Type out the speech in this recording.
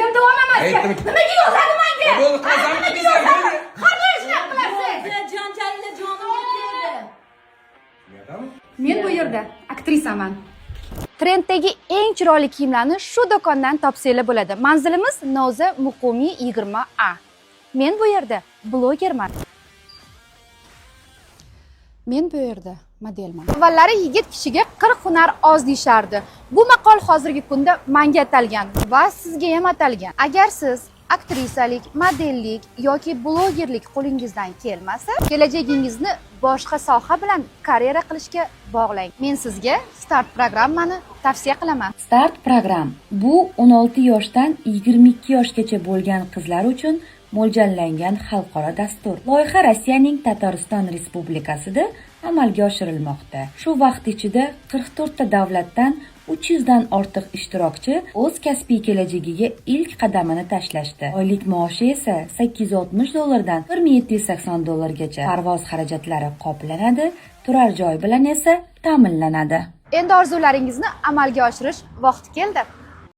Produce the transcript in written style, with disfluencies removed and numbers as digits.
Sen davom emasga. Aytdim. Nimaga yozadi menga? E, bo'ldi, Ha, qilamiz, nimaga bizlar, yozadi? bo'ldi. Har bir shunaqa qilasiz. Janjallar jonimga tegdi. Men bu yerda aktrisaman. Trenddagi eng chiroyli kiyimlarni shu do'kondan topsanglar bo'ladi. Manzilimiz Noza Muqimiy 20A. Men bu yerda blogerman. Men bu yerda modelman. Avvallari yigit kishiga 40 hunar oz deyishardi. Bu maqol hozirgi kunda manga atalgan va sizga ham atalgan. Agar siz aktrisalik, modellik yoki blogerlik qo'lingizdan kelmasa, kelajagingizni boshqa soha bilan karyera qilishga bog'lang. Men sizga Start programmani tavsiya qilaman. Start program bu 16 yoshdan 22 yoshgacha bo'lgan qizlar uchun mo'ljallangan xalqaro dastur. Loyiha Rossiyaning Tatariston Respublikasida amalga oshirilmoqda. Shu vaqt ichida 44 ta davlatdan 300 dan ortiq ishtirokchi o'z kasbiy kelajagiga ilk qadamini tashlashdi. Oylik maoshi esa 860 dollardan 1780 dollargacha. Parvoz xarajatlari qoplanadi, turar joy bilan esa ta'minlanadi. Endi orzularingizni amalga oshirish vaqti keldi.